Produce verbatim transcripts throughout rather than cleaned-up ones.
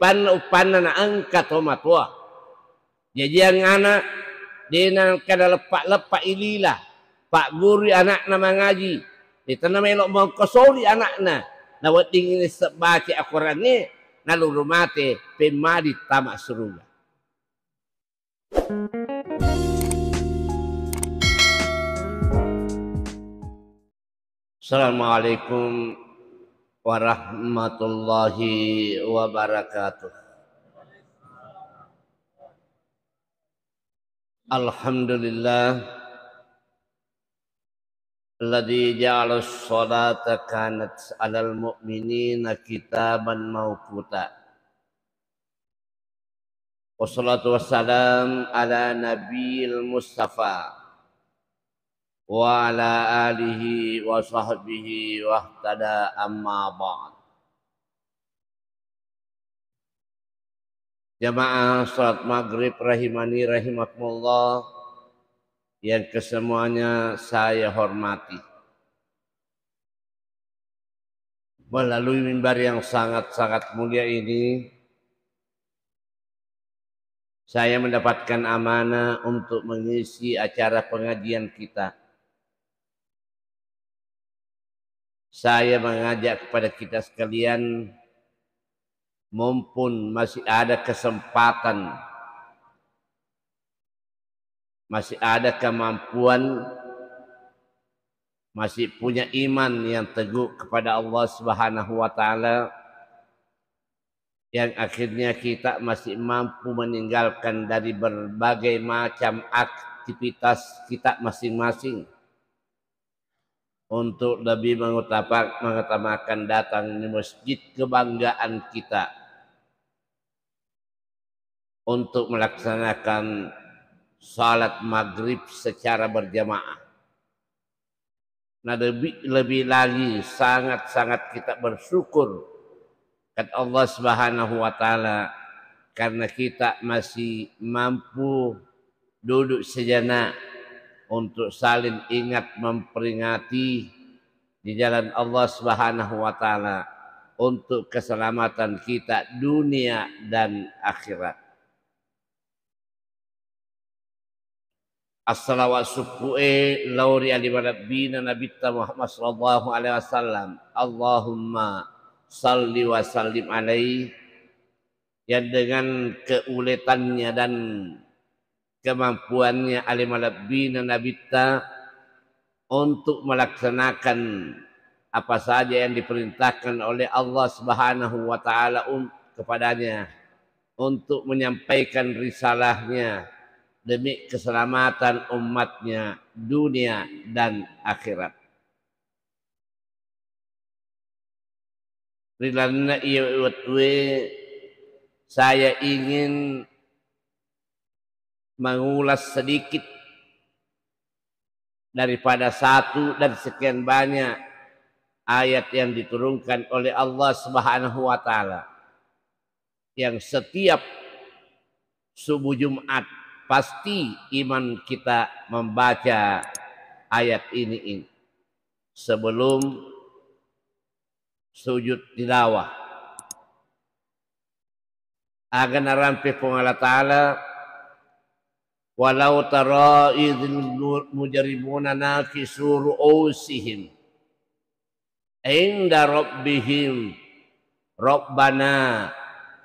Panna uppanna naengka tomatoa. Jajiang ana', de' naengka naleppa-leppa ilila, paggurui ana'na mangaji, de' tenna melo' mongkosori ana'na, nawedding isseng baca Akorangnge, naluru mate, pemmadi tama suruga. Assalamualaikum warahmatullahi wabarakatuh. Alhamdulillah, alladzi ja'ala sholata kanat 'alal mu'minina kitaban mauquta. Wassalatu wassalam ala nabiyil mustafa wa ala alihi wa sahbihi wahtada, amma ba'd. Jamaah salat maghrib rahimani rahimakumullah yang kesemuanya saya hormati. Melalui mimbar yang sangat-sangat mulia ini, saya mendapatkan amanah untuk mengisi acara pengajian kita. Saya mengajak kepada kita sekalian, mumpung masih ada kesempatan, masih ada kemampuan, masih punya iman yang teguh kepada Allah Subhanahu wa Ta'ala, yang akhirnya kita masih mampu meninggalkan dari berbagai macam aktivitas kita masing-masing untuk lebih mengutapa-, mengutamakan datang di masjid kebanggaan kita untuk melaksanakan salat maghrib secara berjamaah. Nah, lebih, lebih lagi sangat-sangat kita bersyukur kepada Allah Subhanahu wa Ta'ala karena kita masih mampu duduk sejenak untuk saling ingat memperingati di jalan Allah Subhanahu wa Ta'ala untuk keselamatan kita dunia dan akhirat. Assalawat sukku'e lao ri ali malebbina Nabitta Muhammad sallallahu alaihi wasallam. Allahumma salli wa sallim alaihi, yang dengan keuletannya dan kemampuannya ali malebbina Nabitta untuk melaksanakan apa saja yang diperintahkan oleh Allah Subhanahu wa Ta'ala un-, kepadanya untuk menyampaikan risalahnya demi keselamatan umatnya dunia dan akhirat. Ri lalenna iye wettue, saya ingin mengulas sedikit daripada satu dari sekian banyak ayat yang diturunkan oleh Allah Subhanahu wa Ta'ala, yang setiap subuh Jumat pasti iman kita membaca ayat ini, ini sebelum sujud tilawah. Aga narampe Puang Allah Ta'ala, "Walau tara idzil mu-, mujrimuna nakisu ru'usihim inda rabbihim, Rabbana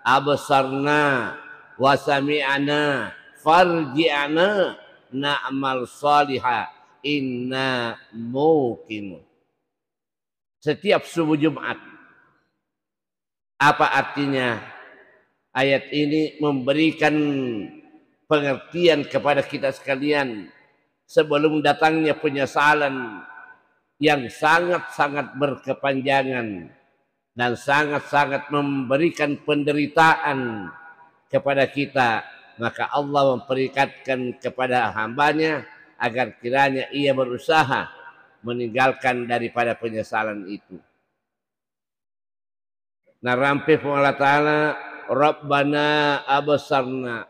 absarna wa sami'na farji'na na'mal shaliha inna muqinun." Setiap subuh Jumat. Apa artinya? Ayat ini memberikan pengertian kepada kita sekalian sebelum datangnya penyesalan yang sangat-sangat berkepanjangan dan sangat-sangat memberikan penderitaan kepada kita, maka Allah memperikatkan kepada hambanya agar kiranya ia berusaha meninggalkan daripada penyesalan itu. Narampe Puang Allah Ta'ala, "Rabbana absarna."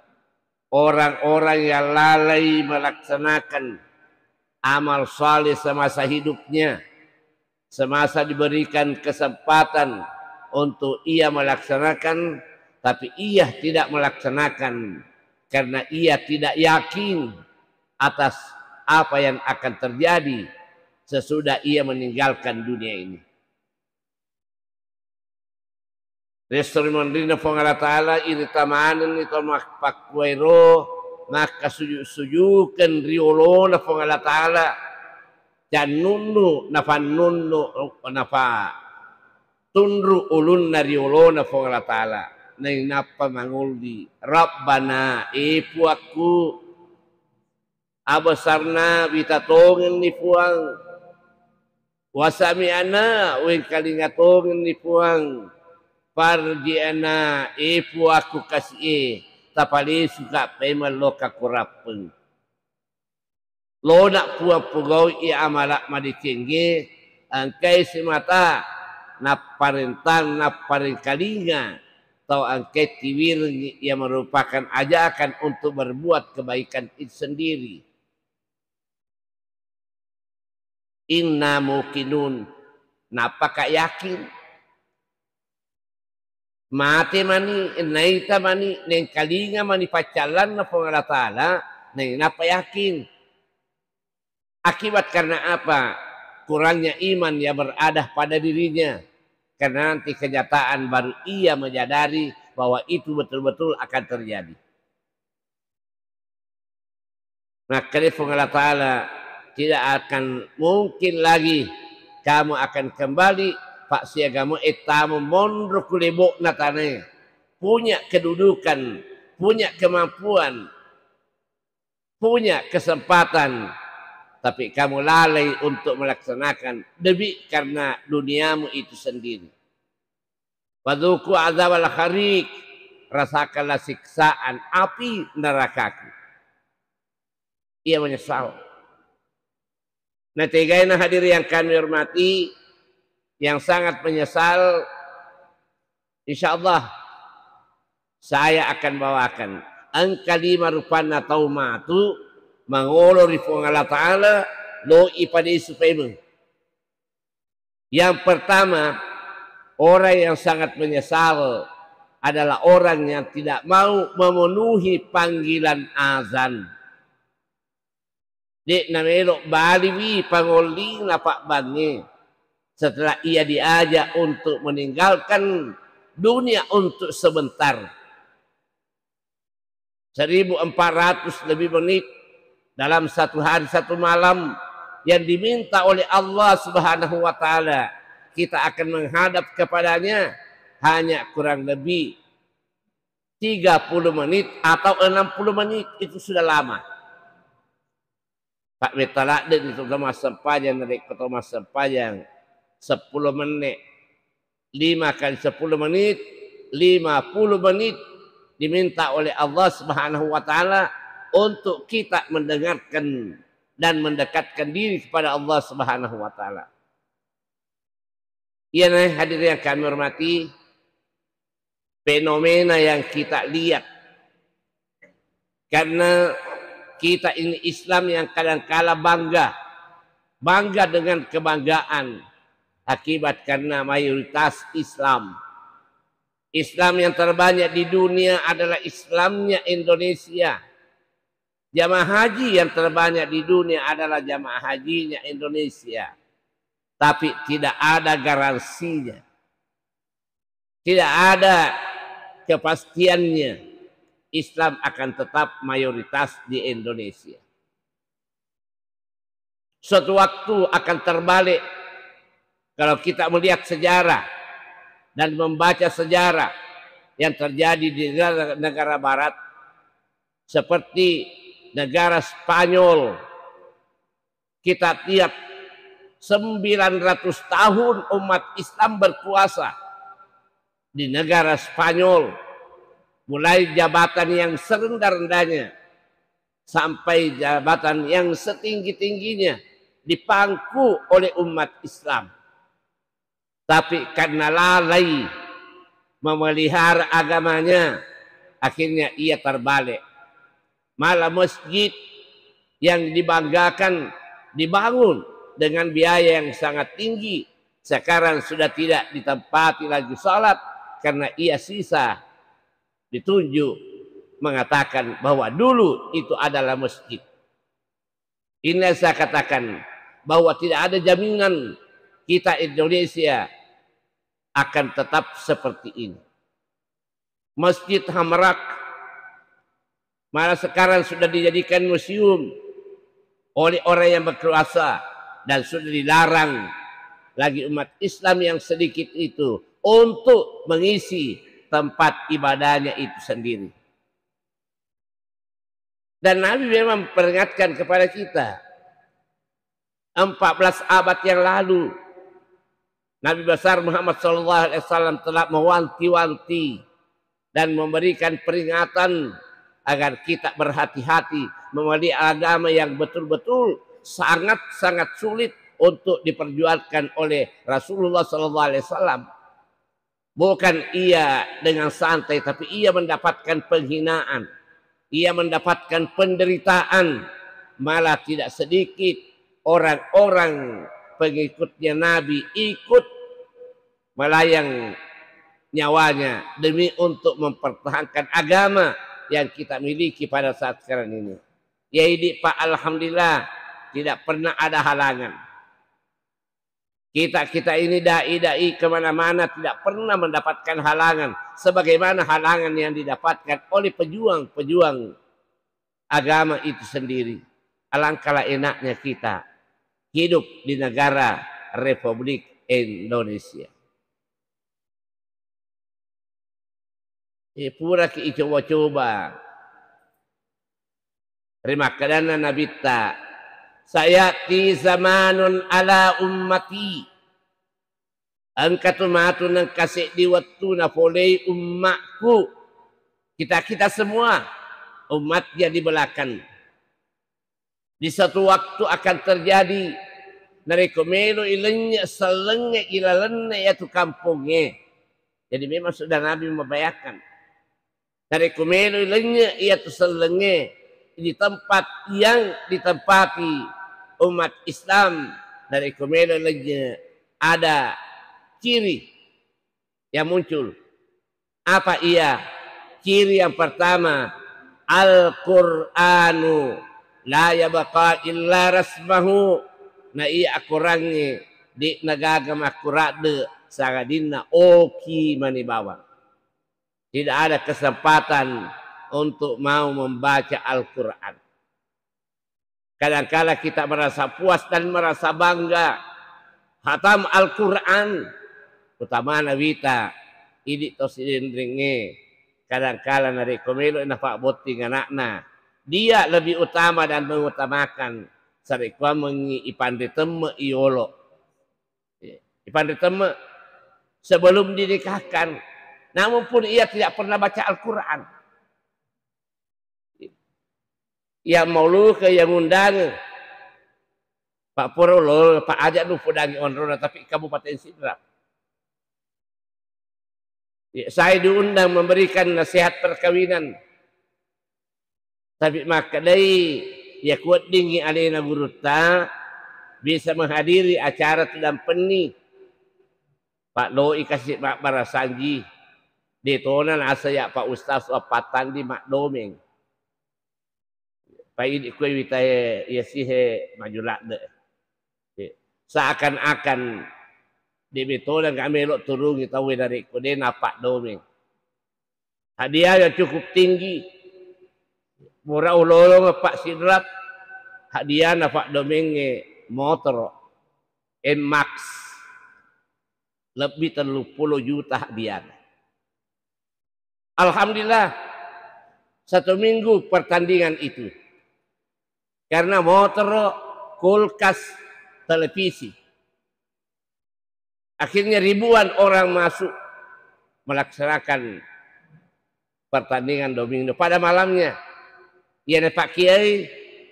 Orang-orang yang lalai melaksanakan amal saleh semasa hidupnya, semasa diberikan kesempatan untuk ia melaksanakan, Tapi ia tidak melaksanakan karena ia tidak yakin atas apa yang akan terjadi sesudah ia meninggalkan dunia ini. Ri esso ri munrinna Puang Allah Ta'ala, irita manenni to mappakkuwairo makkasuju-sujukeng ri olona Puang Allah Ta'ala, cannunnu nafannunnu, nafa tunru ulunna ri olona Puang Allah Ta'ala, nainappa mangolli, "Rabbana, e Puakku, absarna, wita tongenni Puang, wa sami'na, wengkalinga tongenni Puang, farji'na, e Puakku kasi'e, tapalesuka paimeng loka kurappeng." Lona Puang pogau'i amala madecengnge, engkai simata napparentang, napparengkalinga tau engkai tiwirengngi, yang merupakan ajakan untuk berbuat kebaikan itu sendiri. Inna muqinun, nappaka yakin. Mate mani, naita mani, nengkalinga mani paccallanna Puang Allah Ta'ala, nainappa yakin. Akibat karena apa? Kurangnya iman yang berada pada dirinya. Karena nanti kenyataan baru ia menyadari bahwa itu betul-betul akan terjadi. Nakkeda Puang Allah Ta'ala, "Tidak akan mungkin lagi kamu akan kembali, Pak, siagamu etamo monro ku lebo'na tanae, punya kedudukan, punya kemampuan, punya kesempatan, tapi kamu lalai untuk melaksanakan demi karena duniamu itu sendiri." Fadzuqu adzabal hariq, rasakanlah siksaan api nerakaku. Ia menyesal. Nah, tegaina hadirin yang kami hormati, yang sangat menyesal, insya Allah saya akan bawakan engka lima rupanna tau matu mangolo ri Puang Allah Ta'ala, loi padesu paimeng. Yang pertama, orang yang sangat menyesal adalah orang yang tidak mau memenuhi panggilan azan. De'na melo baliwi pangolling napabbangnge setelah ia diajak untuk meninggalkan dunia untuk sebentar. Seribu empat ratus lebih menit dalam satu hari, satu malam yang diminta oleh Allah Subhanahu wa Ta'ala. Kita akan menghadap kepadanya hanya kurang lebih tiga puluh menit atau enam puluh menit, itu sudah lama. Pak, betta ladde' ni to massempajang, narekko to massempajang seppulo menit, lima kali sepuluh menit, lima puluh menit diminta oleh Allah Subhanahu wa Ta'ala untuk kita mendengarkan dan mendekatkan diri kepada Allah Subhanahu wa Ta'ala. Iyana, hadirin yang kami hormati, fenomena yang kita lihat. Karena kita ini Islam yang kadangkala bangga. Bangga dengan kebanggaan. Akibat karena mayoritas Islam. Islam yang terbanyak di dunia adalah Islamnya Indonesia. Jamaah haji yang terbanyak di dunia adalah jamaah hajinya Indonesia. Tapi tidak ada garansinya. Tidak ada kepastiannya Islam akan tetap mayoritas di Indonesia. Suatu waktu akan terbalik. Kalau kita melihat sejarah dan membaca sejarah yang terjadi di negara, negara barat, seperti negara Spanyol, kita lihat sembilan ratus tahun umat Islam berkuasa di negara Spanyol, mulai jabatan yang serendah-rendahnya sampai jabatan yang setinggi-tingginya dipangku oleh umat Islam. Tapi karena lalai memelihara agamanya, akhirnya ia terbalik. Malah masjid yang dibanggakan dibangun dengan biaya yang sangat tinggi, sekarang sudah tidak ditempati lagi salat karena ia sisa ditunjuk, mengatakan bahwa dulu itu adalah masjid. Ini yang saya katakan, bahwa tidak ada jaminan kita Indonesia akan tetap seperti ini. Masjid Hamrak malah sekarang sudah dijadikan museum oleh orang yang berkuasa dan sudah dilarang lagi umat Islam yang sedikit itu untuk mengisi tempat ibadahnya itu sendiri. Dan Nabi memang peringatkan kepada kita. Empat belas abad yang lalu, Nabi besar Muhammad sallallahu alaihi wasallam telah mewanti-wanti dan memberikan peringatan agar kita berhati-hati memilih agama yang betul-betul sangat-sangat sulit untuk diperjuangkan oleh Rasulullah sallallahu alaihi wasallam. Bukan ia dengan santai, tapi ia mendapatkan penghinaan, ia mendapatkan penderitaan. Malah tidak sedikit orang-orang pengikutnya Nabi ikut melayang nyawanya demi untuk mempertahankan agama yang kita miliki pada saat sekarang ini. Ya, idi, Pak, alhamdulillah, tidak pernah ada halangan. Kita-kita ini dai-dai kemana-mana tidak pernah mendapatkan halangan sebagaimana halangan yang didapatkan oleh pejuang-pejuang agama itu sendiri. Alangkahlah enaknya kita hidup di negara Republik Indonesia. Eh, puraki icoba-coba. Rimakkedanna Nabitta, "Sayati zamanun ala ummati." Engka tu matu nengka seddi wettu nafolei ummakku. Kita-kita semua umatnya di belakang. Di satu waktu akan terjadi, narekko melo ilennye sellengnge ilalenne yatu kampongnge. Jadi memang sudah Nabi membayangkan. Narekko melo ilennye iyatu sellengnge di tempat yang ditempati umat Islam, narekko melo ilennye ada ciri yang muncul. Apa iya? Ciri yang pertama, Al-Qur'anu la yabqa illa rasmahu. Na iya Akorangnge, de' nagaga makkuradde sangadinna oki mani bawang. Tidak ada kesempatan untuk mau membaca Al-Quran. Kadangkala kita merasa puas dan merasa bangga. Hatam Al-Quran, utamana wita, idi to sidenrengnge. Kadangkala narekko melo napabbotting anakna, dia lebih utama dan mengutamakan sarekkuammengngi ipanre temme iyolo. Ipanre temme sebelum dinikahkan. Namun pun ia tidak pernah baca Al-Quran. Iya mauluke, iya ngundange. Pak Poro lo, Pak, aja nu podangi onrona, tapi Kabupaten Sidrap. Iya, saya diundang memberikan nasihat perkawinan. Tapi makkedai, iya kuweddingngi alena gurutta bisa menghadiri acara tudang penni. Pak, loi kasi mabbarasanji. De tona nasa ya Pak Ustaz wappattandi maddomeng. Pai idi kue witae iya sihe maju ladde. Seakan-akan de betona nggak melo turungi tauwe narekko de napaddomeng. Hadiah yang cukup tinggi. Mura ulolong Pak Sidrap, hadiah napaddomengnge motoro N-Max lebih tellu puluh juta hadiah. Alhamdulillah, satu minggu pertandingan itu. Karena motor, kulkas, televisi. Akhirnya ribuan orang masuk melaksanakan pertandingan domino. Pada malamnya, iya na Pak Kiai,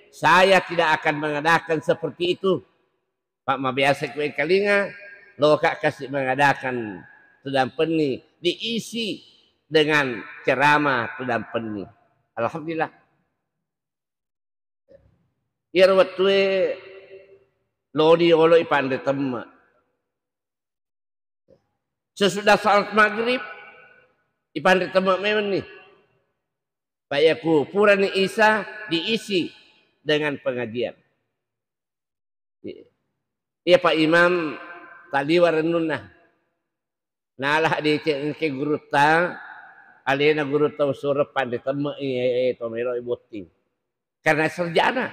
saya tidak akan mengadakan seperti itu. Pak, mabiasa kuengkalinga, loka kasi mengadakan tudang penni, diisi dengan ceramah tudang penni. Alhamdulillah. Iyaro wettue loni olo ipanre temme. Sesudah salat maghrib, ipanre temme memang ni. Pak, iya ku purani Isa diisi dengan pengajian. Iya Pak Imam taliwa rennunna. Nala deceng engke gurutta, alena gurutta usuro pande temme'i, eh, eh, to melo botting. Karena sarjana.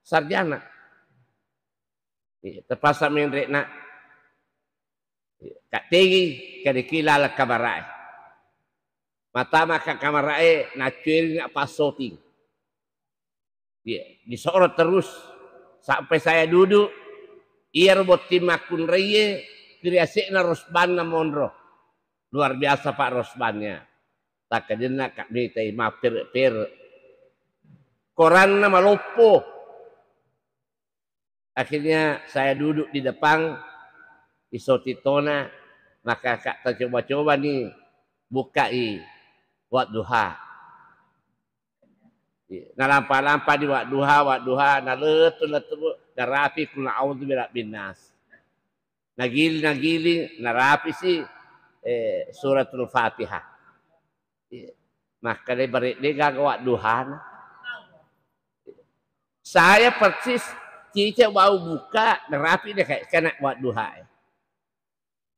Sarjana. Iya, terpaksa menre' nak. Iya, Kak Tegi, kadeki laleng kamara'e. Matama ka kamara'e, naccueri nak passoting. Iya, disorot terus sampai saya duduk. Iyaro botting makkunraie, kiriase'na rosbanna monro. Luar biasa Pak rosbannya. Takkajenna Kak mitai mappere'-pere'. Koranna maloppo. Akhirnya saya duduk di depan, iso titona, maka Kak tacoba-coba ni bukai Wadduha. Nalampa-lampa di Wadduha, Wadduha, nalettu-lettu, narapi Qul a'udzu birabbin nas. Nagiling-nagiling, narapisi, eh, Suratul Fatihah. Iya. Makkeda baredde gaga Wadduhana. Saya persis cicak bau buka, narapi deh kayak kena Wadduha.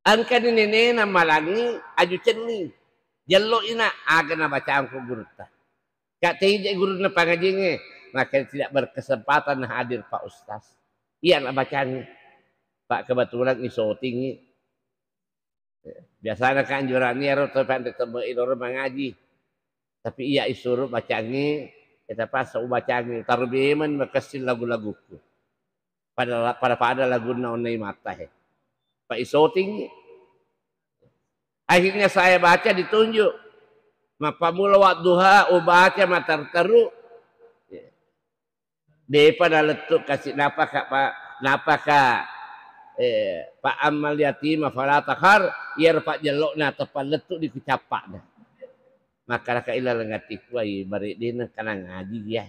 Engkani nenena malangi aju cenning. Jello ina aga nabacangko gurutta. Kak teje gurunna pangajinge, maka tidak berkesempatan hadir Pak Ustaz. Iya nabacangi. Pak kebetulan isotingi. Biasana kanjurani ero to panre temme'i loro mangaji. Tapi iya isuro bacangi, eta pas ubacangi, taro bemen makessing lagu-laguku. Pada, pada-pada lagunna onnai mata he. Pak isotingi. Akhirnya saya baca ditunjuk. Mappamula Wadduha, ubaca materteru. Depa nalettu kasi napaka pa, napaka, eh, fa ammal yatima fala taqhar, iyaro pajjello'na teppa lettu di kucappa'na. Makkalaka ilaleng atiku, ai, bare dena kana ngaji ya.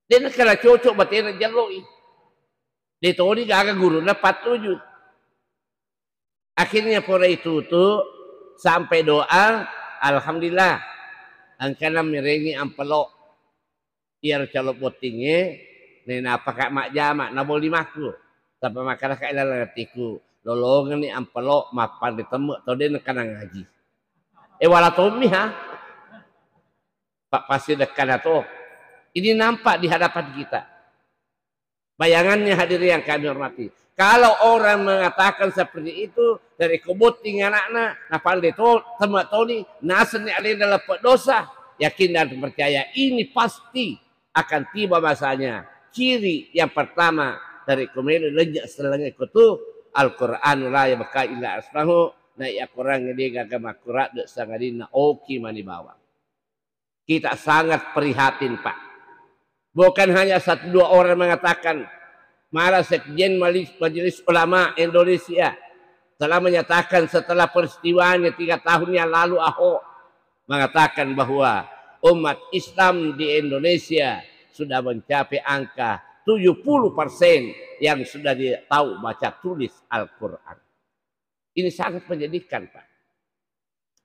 Dena kana cocok batena jelloi. De toni gaga guruna pattuju. Akhirnya pura itutu sampai doa, alhamdulillah. Engkana merengi ampelo. Iyaro calo bottingnge, nenapaka majjama, naboli makku. Tapi makkalaka ilaleng atiku, lolongenni ampelo, mappanre temme, to de nengkana ngaji. E wala tommi ha. Pak pasti dekkana to. Ini nampak di hadapan kita. Bayangannya hadirin yang kami hormati. Kalau orang mengatakan seperti itu, dari kebotting anakna, napanre to, temme toni, nasenni alena leppe dosa, yakin dan percaya ini pasti akan tiba masanya. Ciri yang pertama dari kumelo lejja sellengnge kutu Al-Qur'an la yabqa illa asmahu, na iya Qur'an de gaga makkura de sangadinna oki mani bawang. Kita sangat prihatin, Pak. Bukan hanya satu dua orang mengatakan, malah Sekjen Malis-, Majelis Ulama Indonesia telah menyatakan setelah peristiwanya tiga tahun yang lalu Ahok mengatakan bahwa umat Islam di Indonesia sudah mencapai angka tujuh puluh persen yang sudah di-, tahu baca tulis Al-Quran. Ini sangat menyedihkan, Pak.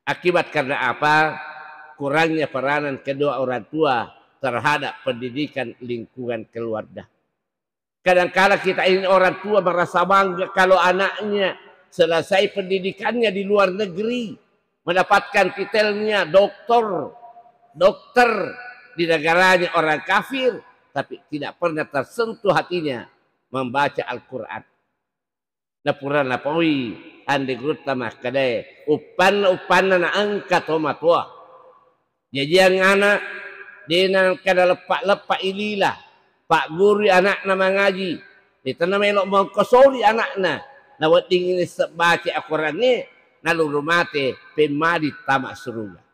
Akibat karena apa? Kurangnya peranan kedua orang tua terhadap pendidikan lingkungan keluarga. Kadangkala kita ini orang tua merasa bangga kalau anaknya selesai pendidikannya di luar negeri, mendapatkan titelnya doktor, dokter di negaranya orang kafir, tapi tidak pernah tersentuh hatinya membaca Al-Quran. Napura napaui anre gurutta makkedae, uppanna-uppanna naengka tomatoa. Jajiang ana', de nengka naleppa-leppa ilila, paggurui ana'na mangaji, de tenna melo mongkosori ana'na, nawedding nisseng baca akorangnge, naluru mate, pemmadi tama suruga.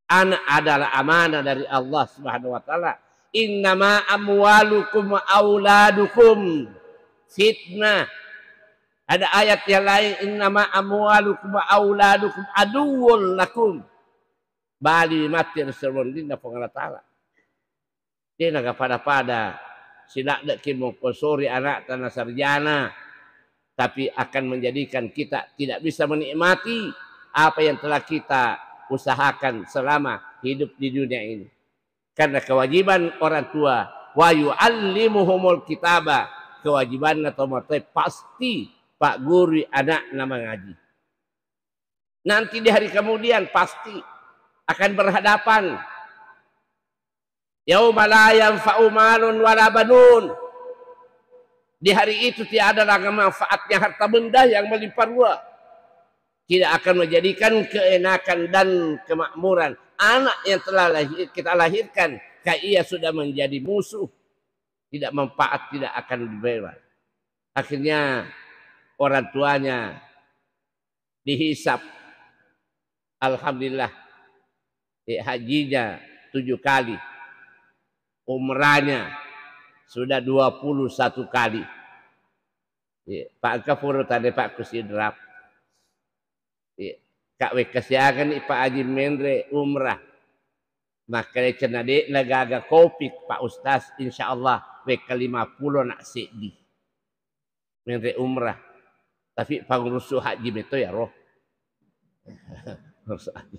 Anak adalah amanah dari Allah Subhanahu wa Ta'ala. "Innama amwalukum wa auladukum fitnah." Ada ayat yang lain, "Innama amwalukum wa auladukum aduwwul lakum." Bali matti ri serwendinna Puang Allah Ta'ala. De naga pada-pada siladde'ki mongkosori ana'ta nasarjana, tapi akan menjadikan kita tidak bisa menikmati apa yang telah kita usahakan selama hidup di dunia ini. Karena kewajiban orang tua, wa yu'allimuhumul kitaba, kewajibanna tomatoa pasti paggurui anakna mangaji. Nanti di hari kemudian pasti akan berhadapan. Yauma la yanfa'u malun wala banun. Di hari itu tiada lagi manfaatnya harta benda yang melimpah ruah. Tidak akan menjadikan keenakan dan kemakmuran. Anak yang telah lahir, kita lahirkan, kayak ia sudah menjadi musuh, tidak manfaat, tidak akan dibela. Akhirnya orang tuanya dihisap. Alhamdulillah, eh, hajinya tujuh kali, umrahnya sudah dua puluh satu kali. Eh, Pak, engka pura tadi, Pak, ku Sidrap. Eh, Kak, wekka siaga ni Pak Haji menre umrah. Maka cena de' na gaga kopi, Pak Ustaz, insya Allah wekka lima puluh nak seddi. Menre umrah. Tapi pangurus haji meto ya roh. Pangurus haji.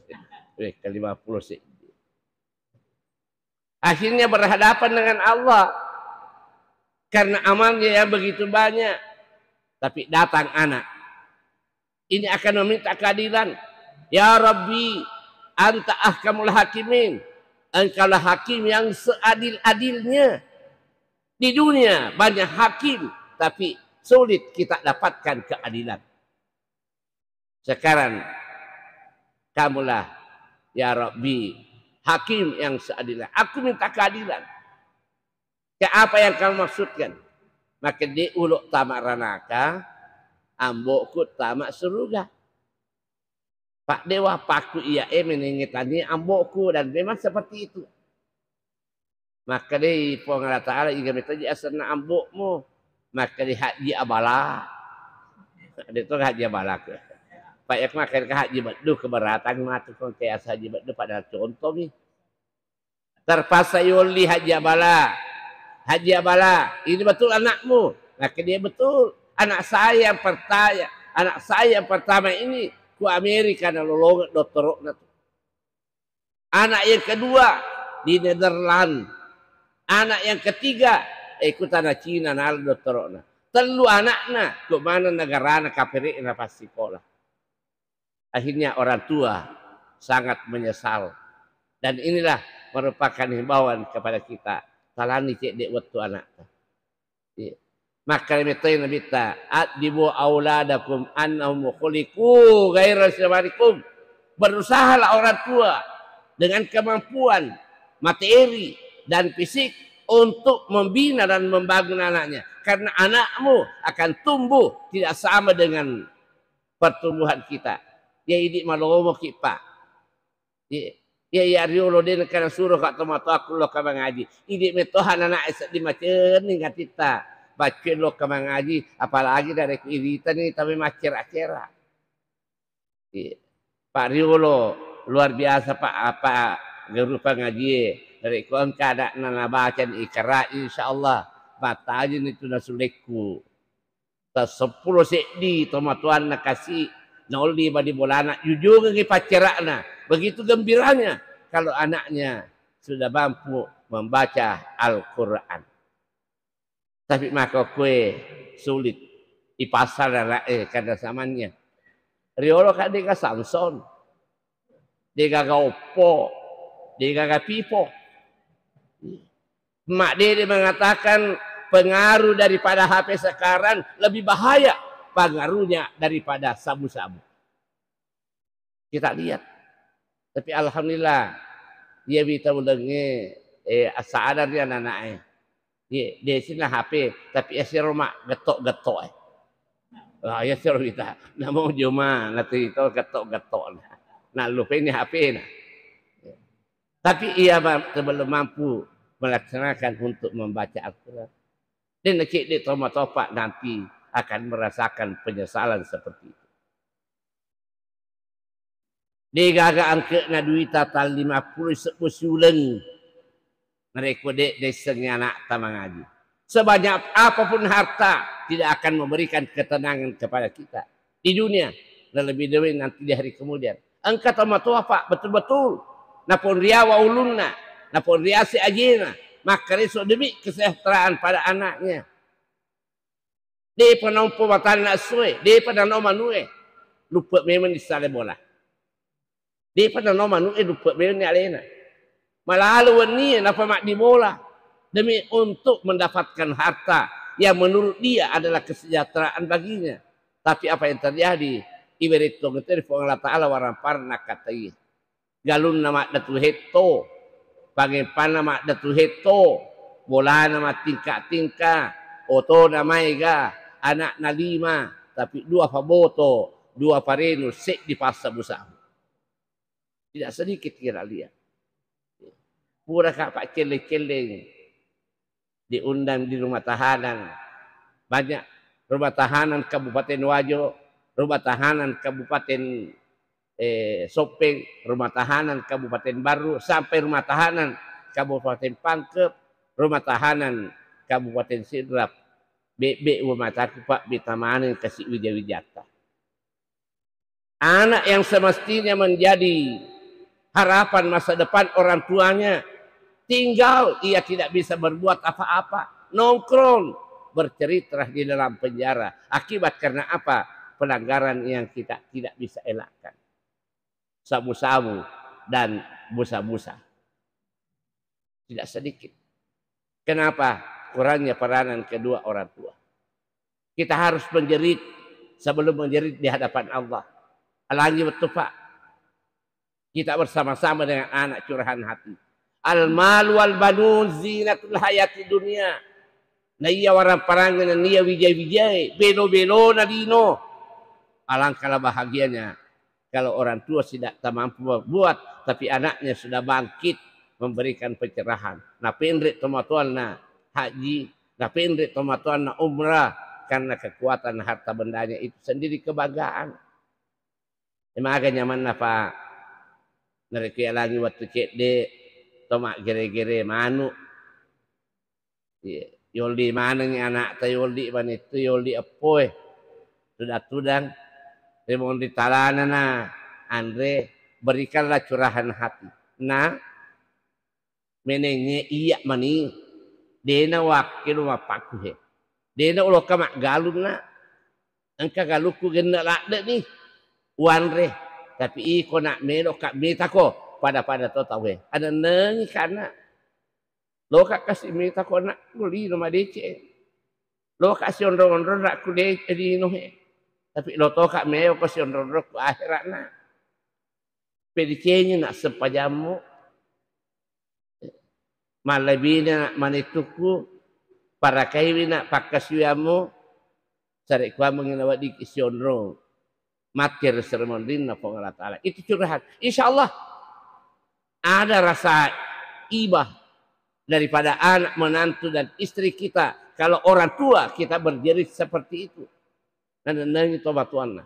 Wekka lima puluh seddi. Akhirnya berhadapan dengan Allah karena amalnya yang begitu banyak. Tapi datang anak. Ini akan meminta keadilan. Ya Rabbi, anta ahkamul hakimin. Engkaulah hakim yang seadil-adilnya. Di dunia banyak hakim, tapi sulit kita dapatkan keadilan. Sekarang kamulah, ya Rabbi, hakim yang seadil. Aku minta keadilan. Ke apa yang kamu maksudkan? Maka de' ulo' tama ranaka, ambo'ku tama suruga. Pak, de' wapakku iya e menengnge tania ambo'ku, dan memang seperti itu. Makkedai Puang Allah Ta'ala, iga metoji asenna ambo'mu? Makkedai Haji Abala. De' to Haji Abala ke. Pak, ya, makkedai Haji Beddu, keberatan matu ko engka asa Haji Beddu, padahal contoh mi. Terpaksa yolli Haji Abala. Haji Abala, ini betul anakmu? Makkedai betul. Anak saya yang pertama, anak saya yang pertama ini ku Amerika nalolongeng dottoro'na tu. Anak yang kedua di Netherlands. Anak yang ketiga, eh, ku tana Cina nala dottoro'na. Tellu anakna, ku maneng negarana kapere'na passikola. Akhirnya orang tua sangat menyesal. Dan inilah merupakan himbauan kepada kita. Talani cedde' wettu anakta. Iya. Makkeda metoi Nabitta, "Addibu auladakum annahum khuliqu ghaira syabarikum." Berusahalah orang tua dengan kemampuan materi dan fisik untuk membina dan membangun anaknya. Karena anakmu akan tumbuh tidak sama dengan pertumbuhan kita. Ya, idi' malomoki, Pak. Iya, iya, iya, riolo de' nengka nasuro ka tomatoakku lokka mangaji. Idi' metto anana'e sedding macenning atitta. Baccue lokka mangaji, apalagi narekko iritani tama maccera-cera. Iya. Pak riolo, luar biasa, Pak, apa guru pangajie. Narekko engka ada'na nabacani Iqra, insyaallah mattajini tu nasulekku. Tasseppulo seddi tomatoanna kasi, naolli bali bolana, jujungengngi paccera'na. Begitu gembiranya kalau anaknya sudah mampu membaca Al-Quran. Tapi makkokkoe sulit ipasang anak'e karena zamannya. Riolo kan de'ga Samsung, de'gaga Oppo, de'gaga Vivo. Mak Dede mengatakan pengaruh daripada H P sekarang lebih bahaya pengaruhnya daripada sabu-sabu. Kita lihat. Tapi alhamdulillah, iya wita ulengnge, eh, sadar iya anana'e. Iye, de' sina H P, tapi iya siro mak getto'-getto'e. Ah, iya siro wita. Namo joma, natu ito getto'-getto'na. Nallupaini H P-na. Tapi ia ma-, belum mampu melaksanakan untuk membaca Al-Quran. Dan cedde' tomatoa, Pak, nanti akan merasakan penyesalan seperti itu. De'gaga angke'na duita tang lima puluh sebbu siuleng. Narekko de' naissengngi anakta mangaji. Sebanyak apapun harta tidak akan memberikan ketenangan kepada kita di dunia, dan lebih-lebih nanti di hari kemudian. Engka tomatoa, Pak, betul-betul Naponriawa ulunna, naponriase ajena, makkareso demi kesejahteraan pada anaknya. Depa naompo matanna essoe, depa nanao manu'e, luppe memang dissale bola. Depa nanao manu'e, luppe memang ni alena. Malalo wennie napamaddi bola demi untuk mendapatkan harta yang menurut dia adalah kesejahteraan baginya. Tapi apa yang terjadi? Iberettong itu dari Puang Allah Ta'ala waramparna katai. Galunna maddatu hetto, pangempanna maddatu hetto, bolana mattingka-tingka, otona maega, anakna lima, tapi dua paboto, dua parenu, seddi passabu-sabu. Tidak sedikit kita lihat. Pura ka paccelle-celleng diundang di rumah tahanan. Banyak rumah tahanan Kabupaten Wajo, rumah tahanan Kabupaten, eh, Soppeng, rumah tahanan Kabupaten Barru, sampai rumah tahanan Kabupaten Pangkep, rumah tahanan Kabupaten Sidrap. Bebbe uwa mataku, Pak, beta maneng kasi wija-wijatta. Anak yang semestinya menjadi harapan masa depan orang tuanya, tinggal ia tidak bisa berbuat apa-apa, nongkrong, bercerita di dalam penjara. Akibat karena apa? Pelanggaran yang kita tidak bisa elakkan. Sabu-sabu dan busa-busa. Tidak sedikit. Kenapa? Kurangnya peranan kedua orang tua. Kita harus menjerit sebelum menjerit di hadapan Allah. Alangi wettu, Pak. Kita bersama-sama dengan anak curahan hati. Al-mal wal banun zinatul hayati dunia. Na iya warang-parangnge, na iya wijai-wijae, belo-belona lino. Alangkahlah bahagianya kalau orang tua tidak mampu berbuat, tapi anaknya sudah bangkit memberikan pencerahan. Napenre tomatoanna haji, napenre tomatoanna umrah, karena kekuatan harta bendanya itu sendiri kebanggaan. Emaga nyamanna, Pak, narekko yalangi wettu cedde, to maggere-gere manu. Iya, yolli manengngi anakta, yolli manettu, yolli eppoe. Tudang-tudang, ri monri talanana anre, berikanlah curahan hati. Na, menengnge iya mani, dena wakkelu mappakkuhe. Dena uloka maggalunna, engka galukku genne ladde ni, wanre. Tapi iko nak melo ka mitako, pada-pada to tauwe. Anennengi kana. Loka kasi mitako anakku, lino madeceng. Loka sionrong-onrong rakku de-, lino he. Tapi lotoka meo ko sionrong-onrong ku akhiratna. Pedecengi nak sempajammu. Mallebina nak manettukku. Parakaiwi nak pakkasiwiammu. Sarekkuammengi naweddikki sionrong. Matti ri seri monrinna Puang Allah Ta'ala. Itu curahan. Insya Allah ada rasa ibah daripada anak, menantu, dan istri kita. Kalau orang tua kita berjerit seperti itu. Nanennengi tomatoanna.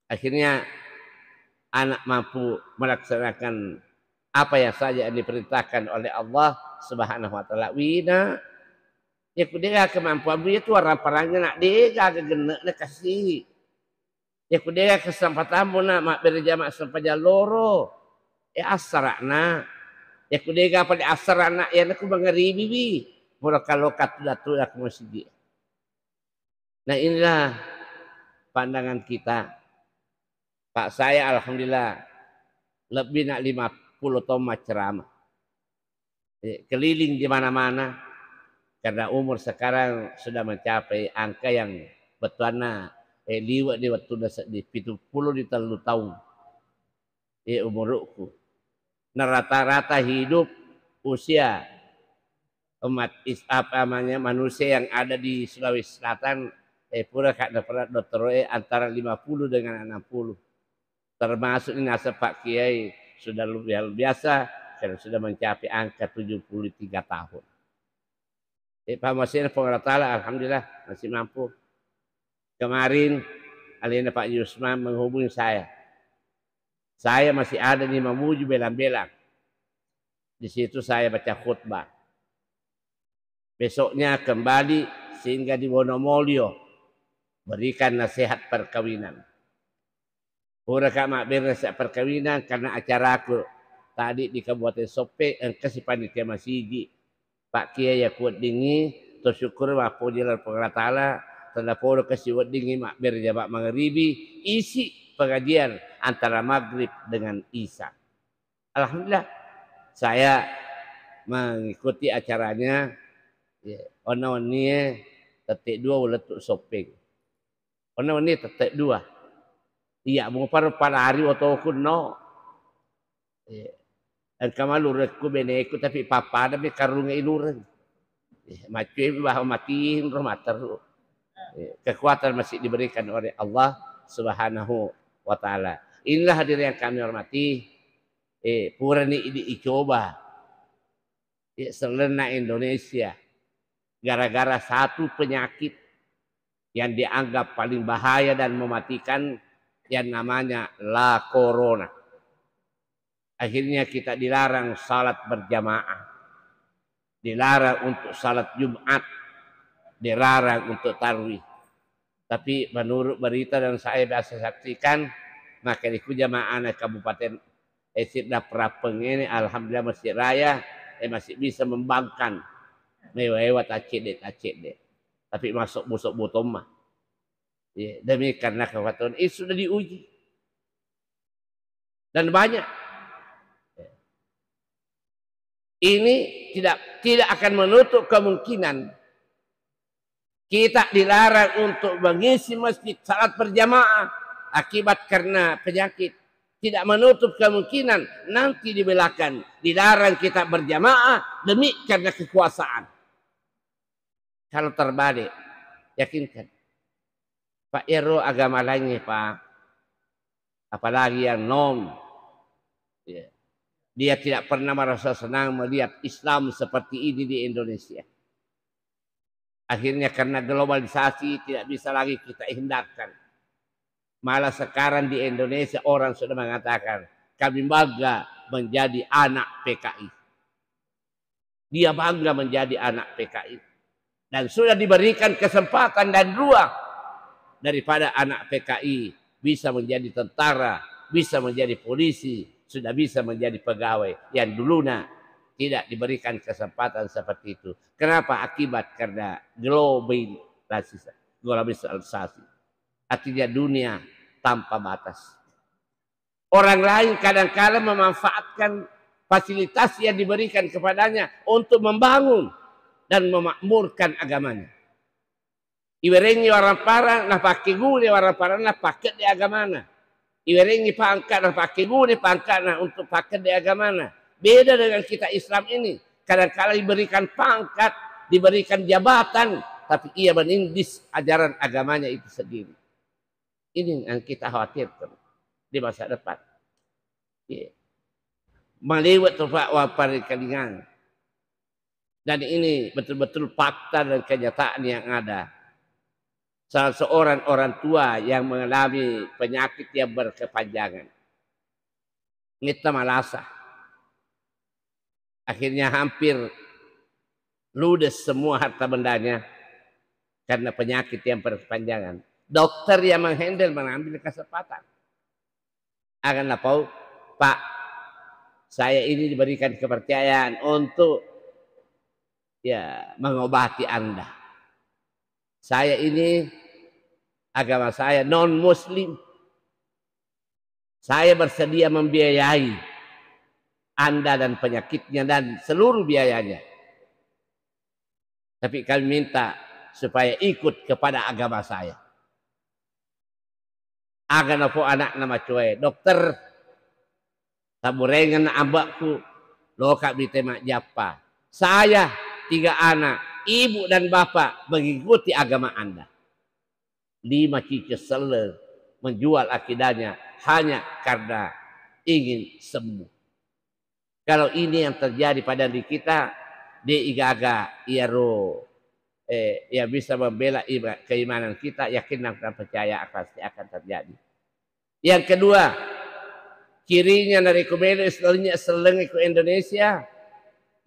Akhirnya anak mampu melaksanakan apa yang saja yang diperintahkan oleh Allah Subhanahu wa Ta'ala. Wina, ya ku dega kemampuanmu, ya tu orang parangnya nak dega gegenekna kasi. Ya ku dega kesempatanmu nak mabbere jama sempajang loro. Ya assarakna. Ya ku dega pada assarakna, ya naku mangaribiwi. Mula kalau katu datu aku masigi. Nah, inilah pandangan kita. Pak, saya alhamdulillah lebih nak lima puluh tahun macceramah. Eh, keliling di mana-mana karena umur sekarang sudah mencapai angka yang bettuanna, eh, liwe di wettunna seddi, pitu puluh di tellu tahun. Eh, umurukku. Nah, rata-rata hidup usia umat is-, apa namanya, manusia yang ada di Sulawesi Selatan, eh, pura kak dokter, eh, antara lima puluh dengan enam puluh. Termasuk ini nasab Pak Kiai sudah luar biasa, karena sudah mencapai angka tujuh puluh tiga tahun. Eh, Pak Muhsin, Puang Allah Ta'ala, alhamdulillah, masih mampu. Kemarin, alena Pak Yusman menghubungi saya. Saya masih ada di Mamuju, Belang-Belang. Di situ saya baca khutbah. Besoknya kembali singgah di Wonomulyo, berikan nasihat perkawinan. Puraka mabbere nasihat perkawinan karena acaraku tadi di Kabupaten Soppeng, engka si panitia masigi. Pak Kiai, iya kuweddingngi, to syukur mappoji lao ri Puang Allah Taala, tennapodo kasi weddingngi mabbere jama mangaribi, isi pengajian antara maghrib dengan isya. Alhamdulillah, saya mengikuti acaranya, ya, onna wennie tette dua ulettu Soppeng. Onna wenni tette dua. Iya, muparo palari otoku no. Eh, engka malurekku beneku, tapi pappadami karunge ilureng. Eh, maccue bawa matinro matteru. Eh, kekuatan masih diberikan oleh Allah Subhanahu wa Ta'ala. Inilah hadirin yang kami hormati. Eh, purani idi icoba. Eh, selenna Indonesia. Gara-gara satu penyakit yang dianggap paling bahaya dan mematikan yang namanya la corona. Akhirnya kita dilarang salat berjamaah, dilarang untuk salat Jumat, dilarang untuk tarwih. Tapi menurut berita dan saya biasa saksikan, maka di jamaah Kabupaten, eh, Sidrap Rappeng ini, alhamdulillah, Masjid Raya, eh, masih bisa membangkang. Mewa-ewa tacedde-tacedde. Tapi masuk busuk botong mah. Ya, demi karena kekuatan itu sudah diuji. Dan banyak. Ini tidak, tidak akan menutup kemungkinan kita dilarang untuk mengisi masjid salat berjamaah akibat karena penyakit. Tidak menutup kemungkinan nanti di belakang dilarang kita berjamaah demi karena kekuasaan. Kalau terbalik, yakinkan. Pak, ero agama lainnya, Pak. Apalagi yang non. Ya. Dia tidak pernah merasa senang melihat Islam seperti ini di Indonesia. Akhirnya karena globalisasi tidak bisa lagi kita hindarkan. Malah sekarang di Indonesia orang sudah mengatakan, "Kami bangga menjadi anak P K I." Dia bangga menjadi anak P K I. Dan sudah diberikan kesempatan dan ruang daripada anak P K I bisa menjadi tentara, bisa menjadi polisi, sudah bisa menjadi pegawai. Yang dulunya tidak diberikan kesempatan seperti itu. Kenapa? Akibat karena globalisasi. Globalisasi. Artinya dunia tanpa batas. Orang lain kadang-kala memanfaatkan fasilitas yang diberikan kepadanya untuk membangun dan memakmurkan agamanya. Iwerengngi waramparang, napakkeguni waramparang, napakkedde agamana. Iwerengngi pangka, napakkeguni pangkana untuk pakkedde agamana. Beda dengan kita Islam ini. Kadang-kala diberikan pangkat, diberikan jabatan, tapi ia menindis ajaran agamanya itu sendiri. Ini yang kita khawatirkan di masa depan. Iya. Maliwet tu, Pak, wapparikalingang. Dan ini betul-betul fakta dan kenyataan yang ada. Salah seorang orang tua yang mengalami penyakit yang berkepanjangan. Metta malasa. Akhirnya hampir ludes semua harta bendanya karena penyakit yang berkepanjangan. Dokter yang menghandle mengambil kesempatan. Akan napau, "Pak, saya ini diberikan kepercayaan untuk, ya, mengobati Anda. Saya ini, agama saya non-muslim. Saya bersedia membiayai Anda dan penyakitnya dan seluruh biayanya. Tapi kami minta supaya ikut kepada agama saya." Aga napau anakna macoae, "Dokter, taburengeng ambe'ku, loka bite majjappa. Saya, tiga anak, ibu dan bapak mengikuti agama Anda." Lima cicak selleng menjual akidahnya hanya karena ingin sembuh. Kalau ini yang terjadi pada diri kita, de igaga iyaro, eh, yang bisa membela ima-, keimanan kita, yakin dan percaya pasti akan terjadi. Yang kedua, cirinya narekko melo selleng, selleng ku Indonesia,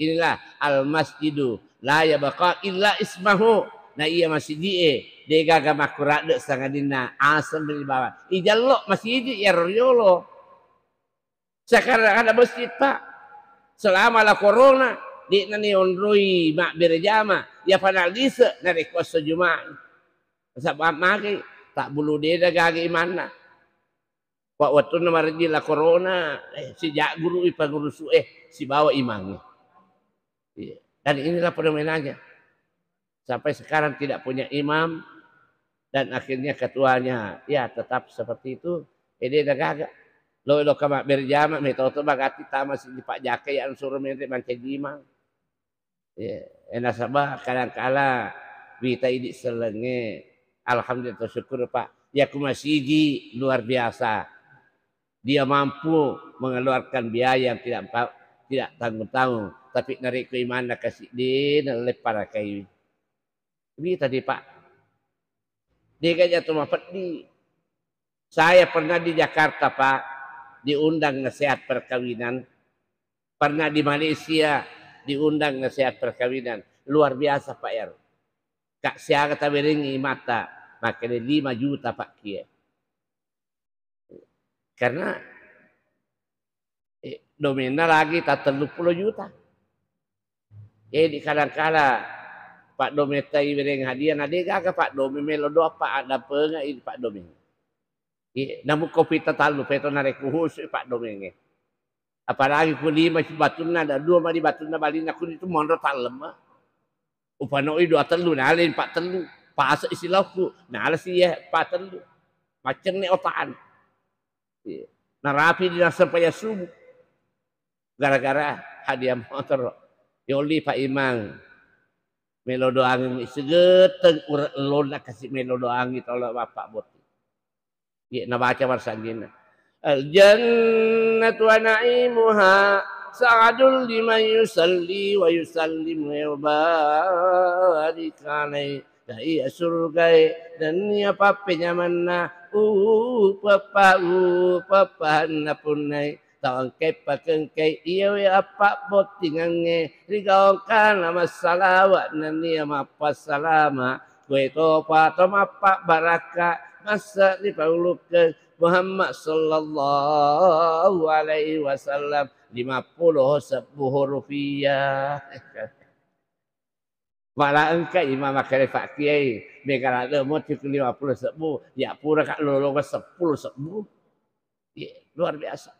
inilah al-masjidu la yabqa illa ismahu. Na iya masiji'e, degaga makkuradde sangadinna aseng ri bawang. Ijallo masiji iyaro riolo. Sekarang ada masjid, Pak. Selama la corona, de'na ni onroi mabbere jama, ya panal lise narekko esso Jumat. Nasaba magi tak bulu deda gaga imanna. Pak, wettunna marejji la corona, eh, sija guru i pangurusu, eh, sibawa imangnge. Iya. Dan inilah fenomenanya. Sampai sekarang tidak punya imam dan akhirnya ketuanya, ya, tetap seperti itu. Eh, deda gaga. Lo, lo kama berjama, metoto bagati tama si di Pak Jaka yang suruh menre mancaji imam. Iya. Eh, nasaba kadangkala wita idi sellengnge, alhamdulillah, syukur, Pak. Ya, ku masigi luar biasa. Dia mampu mengeluarkan biaya yang tidak, tidak tanggung-tanggung. Tapi narekko imanna kasi de nalepparakai. Wita di, Pak. Dega jatu mapeddi. Saya pernah di Jakarta, Pak, diundang nasihat perkawinan. Pernah di Malaysia diundang nasihat perkawinan. Luar biasa, Pak, ero. Kak siaga taberengi mata, makanya lima juta, Pak, kie. Karena, eh, domenna lagi ta telluppulo juta. Jadi kadangkala Pak Dometta ibereng hadiah, na de gaga Pak Dome melo doa, Pak, addampengeng i Pak Dome. Iya, namu kopi tatallu peto narekko husu Pak Domenge. Apalagi ku lima batunna, ada dua mani batunna balinna, ku itu monro tallem. Upanoi dua tellu, nala empat tellu. Pasa isi laukku, nala si ya empat tellu. Maceng ne otaan. Iya. Narapi di nasempajang subuh. Gara-gara hadiah motor. Yoli Pak Imang. Melo doangi segeteng ure elonna kasi melo doangi tolo Bapak Boti. Iya, nabaca marsanjinna. Al jannatu wa na'imuha sa'adul liman yusalli wa yusallimu wa yubarik alaih. Dai surgae nennia pappenyamanna upeppa upeppahanna punnai tau engkai pakengkai iyawe appabbottingengnge ri gau engkana massalawa nennia mappassalama. Koe topa to mappabbarakka masse ri paulukkeng Muhammad sallallahu alaihi wasallam, lima puluh sebbu hurufiah. Mala engka imam makkeda Pak Kiai, mega ladde motiku lima puluh sebbu, ya pura ka lolonga seppulo sebbu. Iya, luar biasa.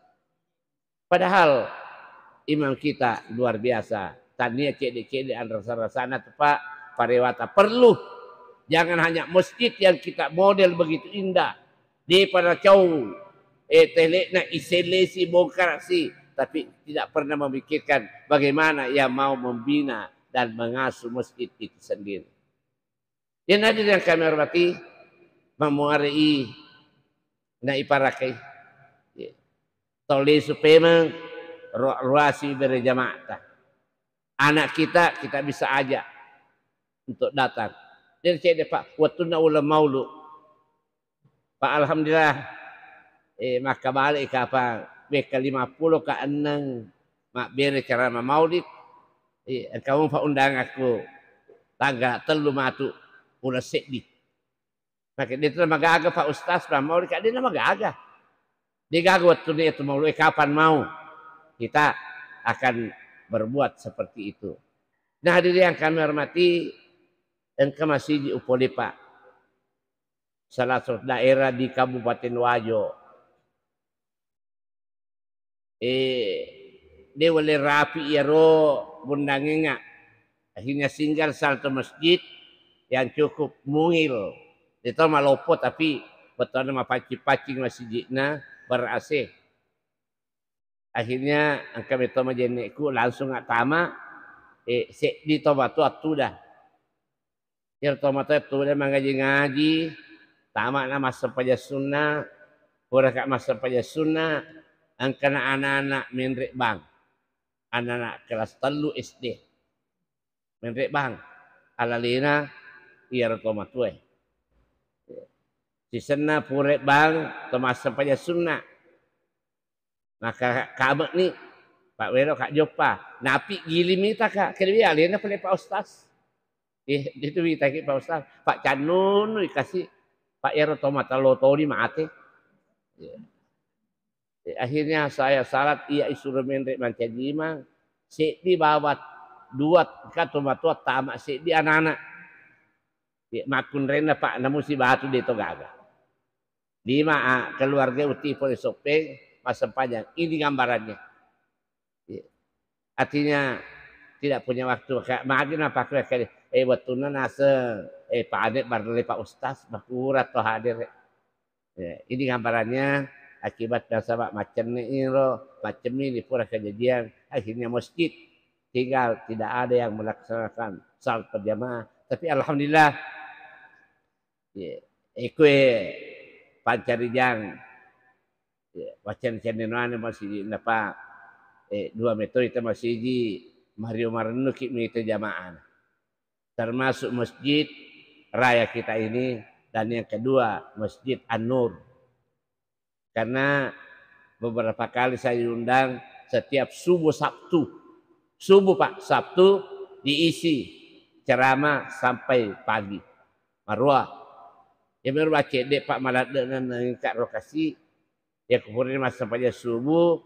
Padahal imam kita luar biasa. Tania cedde-cedde anrasa-rasana tu, Pak, parewata perlu. Jangan hanya masjid yang kita model begitu indah. Depa nacau, eh, telekna isellesi bongkarasi, tapi tidak pernah memikirkan bagaimana ia mau membina dan mengasuh masjid itu sendiri. Yang hadir yang kami hormati, mamuarai na iparakai. Ya. Tau lesu pemeng, ro-, ruasi bere jamaata. Anak kita, kita bisa ajak untuk datang. Jadi cedde, Pak, wettunna uleng maulu. Pak, alhamdulillah, eh, makkabale kapang wekka lima puluh ka enneng mabbere ceramah maulid. Eh, engka mupa undangakku tanggal tellu matu uleng seddi. Maka de tu magaga Pak Ustaz, Pak, maulid ka de na magaga. De gaga wettunna itu maulid, eh, kapan mau kita akan berbuat seperti itu. Nah, hadirin yang kami hormati, engka masigi upole, Pak. Salah satu daerah di Kabupaten Wajo. Eh, de wale rapi iyaro bundangenga. Akhirnya singgah salah satu masjid yang cukup mungil. De to maloppo tapi bettuanna mapaccing-paccing masjidna, ber-A C. Akhirnya engka metto majenne'ku langsung attama, eh, seddi to matu attuda. Iyaro tomatoa tudang mangaji-ngaji, tama'na massempajang sunna, puraka massempajang sunna, engkana ana-ana menre bang, ana-ana kelas tellu S D. Menre bang, alalena iyaro tomatoae. Sisenna pura bang to massempajang sunna. Maka kame'ni, Pak, welo ka joppa. Napi giling mita ka, kedewi alena pale Pak Ustaz. Eh, itu witaki Pak Ustaz. Pak Cannunu ikasi, Pak, iyaro tomatoa lotoni mate. Iya. Eh, akhirnya saya salat, iya isuro menre mancaji imang, seddi bawat, dua engka tomatoa tama seddi anana. Eh, makkunrenna, Pak, namu sibatu de to gaga. Lima, ah, keluarga uti pole soppeng, massempajang. Ini gambarannya. Iya. Artinya, tidak punya waktu. Kayak magi napa aku kali, eh, wettunna naseng, eh, Pak Ade barle Pak Ustaz, makura to hadir. Ya, ini gambarannya akibat nasaba macenne iro, macemmi ni pura kejadian, akhirnya masjid tinggal, tidak ada yang melaksanakan salat berjamaah. Tapi alhamdulillah, ya, ikue pancarijang, ya, wacen-cennenoane masiji napa, eh, dua metoi ta masiji, mario marennuki mita jamaah. Termasuk masjid raya kita ini, dan yang kedua Masjid An-Nur. Karena beberapa kali saya diundang setiap subuh Sabtu. Subuh, Pak, Sabtu diisi ceramah sampai pagi. Marua. Ya, baru baca dek, Pak, maladde nengka rokasi. Ya, kupurani massempajang subuh,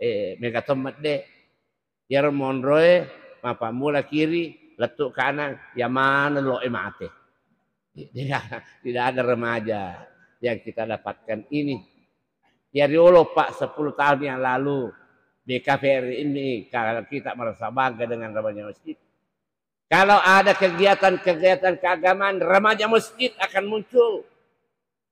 eh, mega to medde. Iyaro monroe mappammula kiri, lettu kanang, iya maneng loe mate. Tidak, tidak ada remaja yang kita dapatkan ini. Ya riolo, Pak, sepuluh tahun yang lalu, B K P R I ini, kalau kita merasa bangga dengan remaja masjid. Kalau ada kegiatan-kegiatan keagamaan, remaja masjid akan muncul.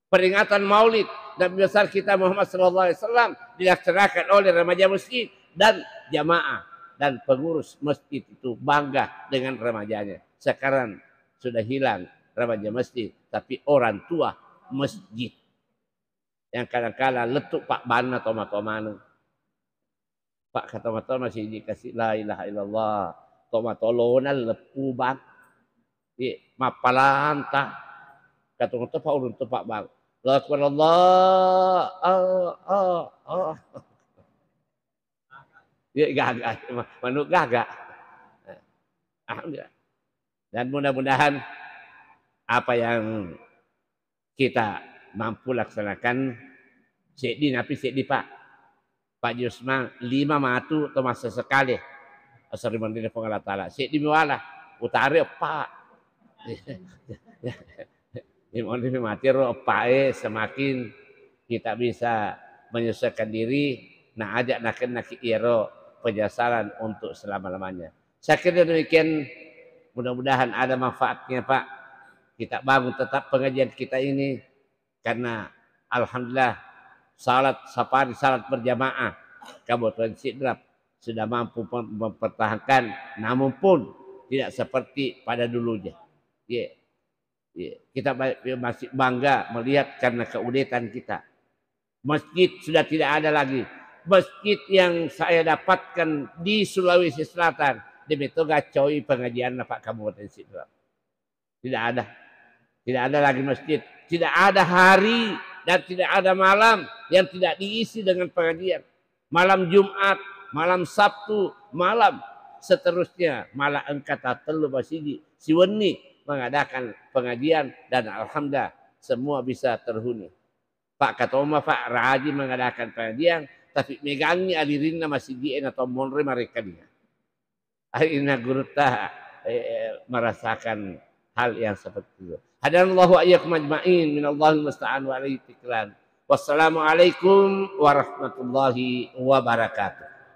Peringatan Maulid Nabi besar kita Muhammad sallallahu alaihi wasallam dilaksanakan oleh remaja masjid dan jamaah, dan pengurus masjid itu bangga dengan remajanya. Sekarang sudah hilang remaja masjid, tapi orang tua masjid yang kadang-kala lettu, Pak, banna toma-toma maneng. Pak, kata-kata masih dikasih la ilaha illallah. Toma tolona leppu, Bang. Iya, mappalanta. Kata-kata Pak, urung tepak, Bang. Allahu Akbar, Allah. Oh, oh, oh. Iya, gaga. Ma-, manuk gaga. Alhamdulillah. Dan mudah-mudahan apa yang kita mampu laksanakan seddi napi seddi, Pak. Pak Jusman, lima matu to masa sekali. Asal rimandiri Puang Allah Ta'ala. Seddi miwala, utare eppa. Rimandiri mati ro eppa e, semakin kita bisa menyesuaikan diri, na aja nakennaki iyaro penyesalan untuk selama-lamanya. Saya kira demikian, mudah-mudahan ada manfaatnya, Pak. Kita bangun tetap pengajian kita ini, karena alhamdulillah salat safari, salat berjamaah Kabupaten Sidrap sudah mampu mem-, mempertahankan, namun pun tidak seperti pada dulunya. Iya. Iya. Kita ba-, masih bangga melihat karena keuletan kita. Masjid sudah tidak ada lagi. Masjid yang saya dapatkan di Sulawesi Selatan, demi toga coi pengajianna, Pak, Kabupaten Sidrap. Tidak ada. Tidak ada lagi masjid. Tidak ada hari dan tidak ada malam yang tidak diisi dengan pengajian. Malam Jumat, malam Sabtu, malam seterusnya. Malah engka tatellu masigi siwenni mengadakan pengajian dan alhamdulillah semua bisa terhuni. Pak Katoma, Pak, rajin mengadakan pengajian, tapi megangi alirinna masigi e na tommonre marekkalinga. Akhirnya gurutta, eh, merasakan hal yang seperti itu. Hadanallahu wa iyyakum ajma'in, minallahil musta'an wa alaihi tiklan. Wassalamualaikum warahmatullahi wabarakatuh.